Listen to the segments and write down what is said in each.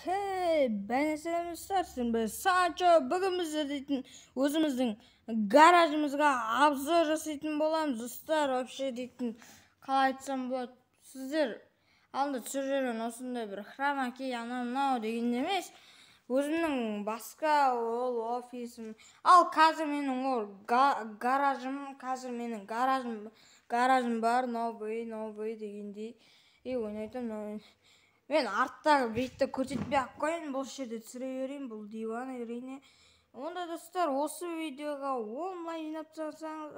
Хей, бәріне сәлем, Санчо. Бүгін біздер дейтін өзіміздің гаражымызға обзор жасайтын боламыз. Достар, вообще дейтін қалай айтсам болады, сіздер алдында түсіріп жүрген осындай бір хромакей анау мынау деген емес, өзімнің басқа ол офисім. Ал қазір менің ол гаражым, қазір менің гаражым бар, новый дегендей. И ойнайтын мен арттағы бетті көрсетпей ақ қояйын, бұл жерде түсіре берейін, бұл диван әрине. Онда достар, осы видеоға 10 лайк жинап тастасаңыз,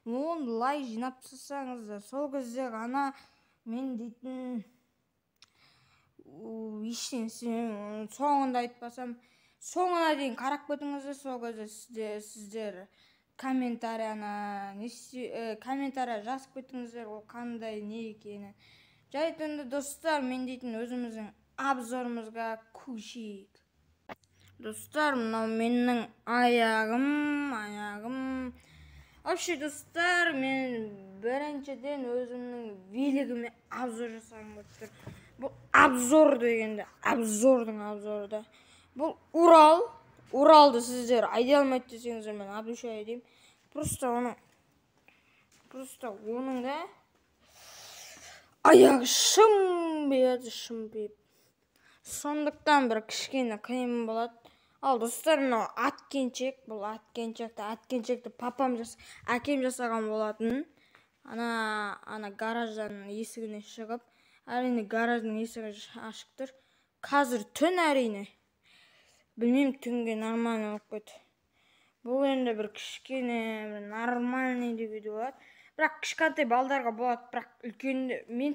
10 лайк жинап тастасаңыздар, сол кезде ғана мен дейтін ештеңе істемеймін. Соңында айтпасам, соңына дейін қарап кетіңіздер, сол кезде сіздер комментарияны комментария жазып кетіңіздер, ол қандай не екені. Жайт енді достар, мен дейтін өзіміздің обзорымызға көшейік. Достар, мынау менің аяғым. Вообще достар, мен біріншіден өзімнің велигіме обзор жасағым келіп тұр. Бұл обзор дегенде, обзордың обзоры да. Бұл Урал. Уралды сіздер айдай алмайды десеңіздер, мен обзор айдаймын. Просто оның да аяғы шымбиып. Сондықтан бір кішкене қиын болады. Ал достар, мынау аткеншек, бұл аткеншекті папам әкем жасаған болатын. Ана гараждан есігіне шығып, әрине гараждың есігі ашық тұр. Қазір түн әрине. Білмеймін, түнге нормально болып кетті. Бұл енді бір кішкене бір нормальный деуге де болады. Бірақ кішкентай балдарға болады, бірақ үлкен мен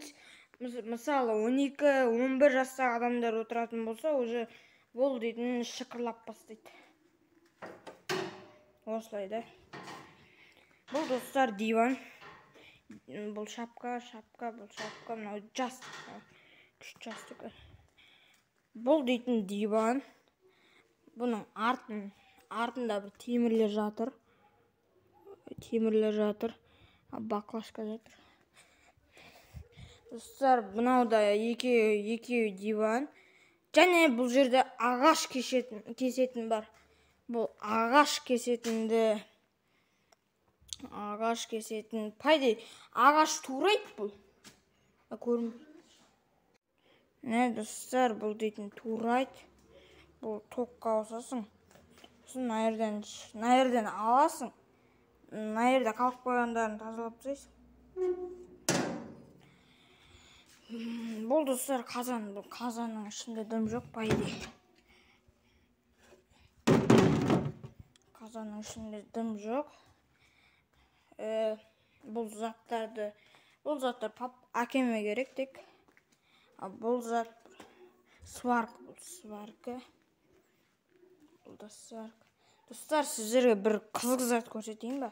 мысалы 12-11 жастағы адамдар отыратын болса, уже бұл дейтін шықырлап бастайды. Осылай да. Бұл достар диван. Бұл шапка, бұл шапка, мынау жастық. Күшті жастық. Бұл дейтін диван. Бұның артында бір темірлер жатыр. Баклажка жатыр. Достар, мынау да екеуі диван. Және бұл жерде ағаш кесетін бар. Бұл ағаш кесетін, пайда ағаш турайды бұл. Көрінбейді. Не достар, бұл дейтін турайды. Бұл токқа қосасың. Сосын мына жерден аласың. Мына жерде қалып қойғандарын тазалап тастайсың. Бұл достар қазан, бұл қазанның ішінде дым жоқ по идее. Қазанның ішінде дым жоқ. Бұл заттар әкеме керек тек. Бұл зат сварка, бұл сварка. Бұл да сварка. Достар, сіздерге бір қызық зат көрсетейін ба?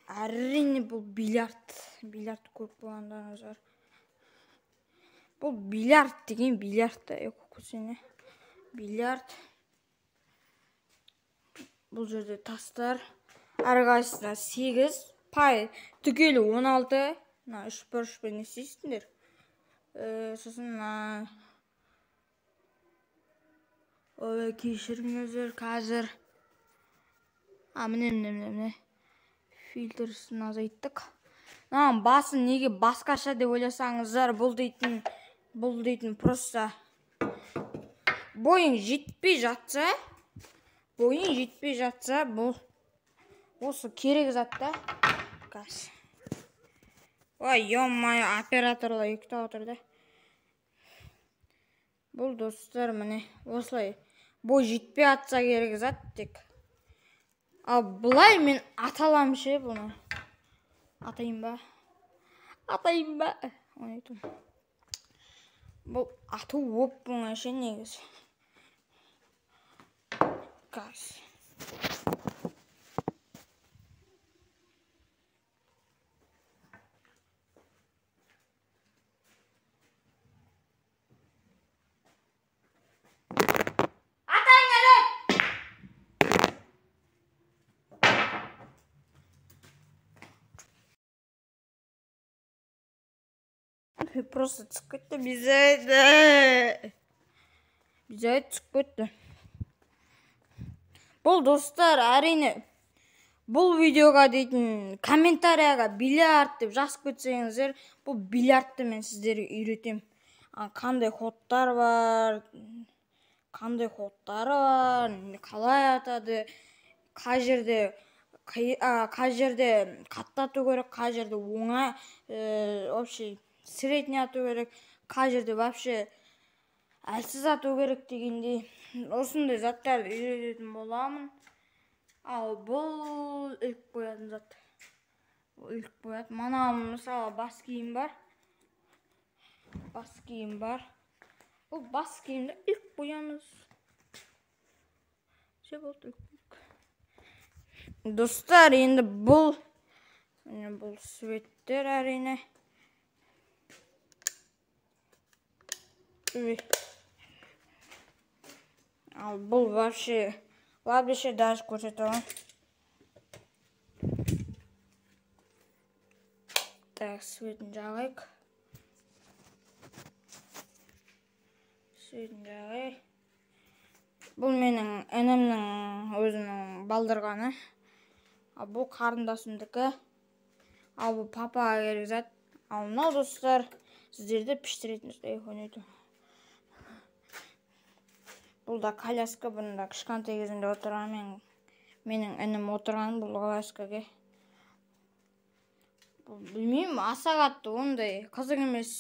Әрине бұл бильярд. Бильярд көріп болғандарыңыз бар. Бұл бильярд деген бильярд та, көрсене. Бильярд. Бұл жерде тастар. Әрқайсысына 8, пай түгелі 16. Мына үш бұрышпен не істейсіңдер? Сосын мына ой, кешіріңіздер, қазір. Міне. Фильтрсін азайттық. Мынаның басын неге басқаша деп ойласаңыздар, бұл дейтін просто бойың жетпей жатса, бұл осы керек зат та. Қазір. Ой, ё-моё, операторлар ұйықтап отыр да. Бұл достар, міне осылай бой жетпей атса керек зат тек. Ал былай мен ата аламын ше бұны. Атайын ба? Бұл ату оп-оңай ше негізі. Қазір. Просто түсіп кетті. Жай түсіп кетті. Бұл, достар, әрине, бұл видеоға дейтін комментарияға бильярд деп жазып кетсеңіздер, бұл бильярдты мен сіздерге үйретемін. Қандай ходтар бар, қандай ходтары бар, қалай атады, қай жерде қатты ату керек, қай жерде оңай, вообще средний ату керек, қай жерде вообще әлсіз ату керек дегендей, осындай заттарды үйрететін боламын. Ал бұл іліп қоятын зат. Бұл іліп қояды. Мана мысалы бас киім бар. Бас киім бар. Бұл бас киімді іліп қоямыз. Все, болды, іліп қойдық. Достар, енді бұл бұл светтер әрине. Ал бұл вообще вообще даже көрсете аламын. Так, светін жағайық. Светін жағайық. Бұл менің інімнің өзінің балдырғаны. Ал бұл қарындасымдікі. Ал бұл папаға керек зат. Ал мынау, достар, сіздерді піштіретін ойнайтын. Бұл да коляска, бұнда кішкентай кезімде отырған менің інім отырған бұл коляскаға. Бұл білмеймін, аса қатты ондай қызық емес,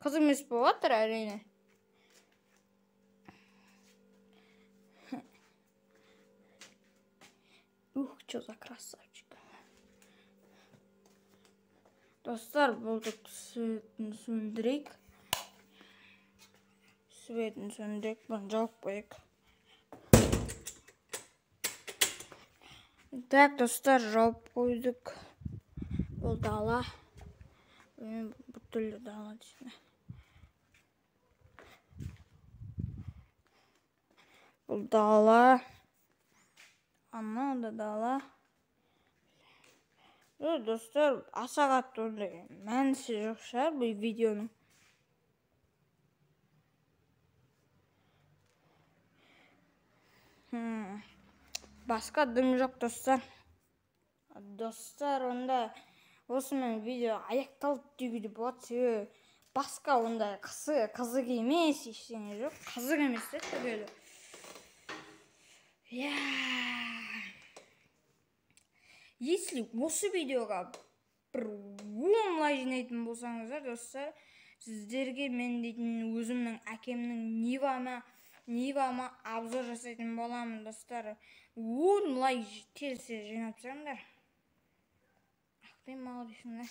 қызық емес болып жатыр әрине. Ух, что за красавчик. Достар, болды, светін сөндірейік. Светін сөндірейік, бұны жауып қояйық. Так, достар, жауып қойдық. Бұл дала. Біртүрлі дала дейсің. Бұл дала. Анау да дала. Достар, аса қатты ондай мәнісі жоқ шығар бұл видеоның. Басқа дым жоқ, достар. Достар, онда осымен видео аяқталды деуге де болады, себебі басқа ондай қызық емес, ештеңе жоқ. Қызық емес те түгелі. Если осы видеоға бір 10 лайк жинайтын болсаңыздар, достар, сіздерге мен дейтін өзімнің әкемнің Нивама обзор жасайтын боламын, достар. 10 лайк тез жинап тастаңдар. Ақтай мал дейсің да.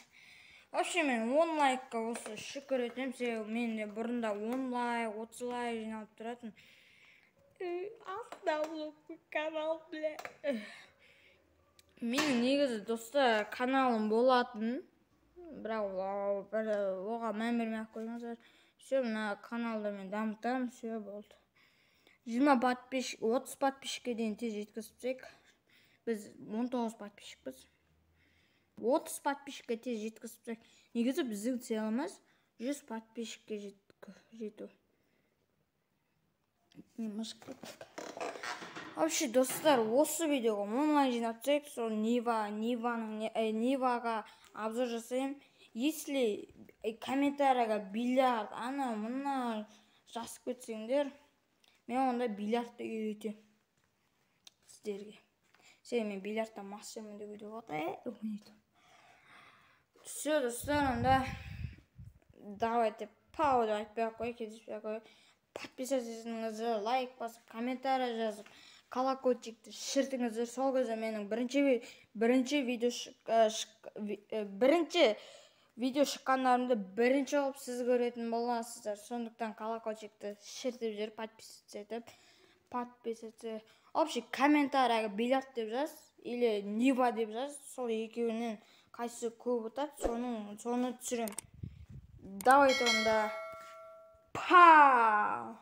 Вообще мен 10 лайкқа осы шүкір етемін, себебі менде бұрында 10 лайк, 30 лайк жиналып тұратын. Астамлық канал, бля. Менің негізі, достар, каналым болатын, бірақ оған мән бермей ақ қойыңыздар. Все, мына каналды мен дамытамын, все, болды. 20 подписчик, 30 подписчикке дейін тез жеткізіп тастайық. Біз 19 подписчикпіз. 30 подписчикке тез жеткізіп тастайық. Негізі біздің целіміз 100 подписчикке жету. Вообще, достар, осы видеоға 10 лайк жинап тастайық, сол Ниваға обзор жасаймын. Если комментарияға бильярд, ана мына жазып кетсеңдер, мен онда бильярдты үйретемін сіздерге. Себебі мен бильярдтан мастермін деуге де болады. Все, достар, онда давайте пау деп айтпай ақ қояйық, кездеспей ақ қояйық. Подписаться етіңіздер, лайк басып, комментарий жазып, колокольчикті шіртіңіздер. Сол кезде менің бірінші видео шыққандарымды бірінші болып сіз көретін боласыздар. Сондықтан колокольчикті шіртіп жіберіп, подписаться етіп, подписаться. Вообще комментарияға бильярд деп жаз или Нива деп жаз, сол екеуінен қайсысы көп ұтады, соны түсіремін. Давайте онда. Пау!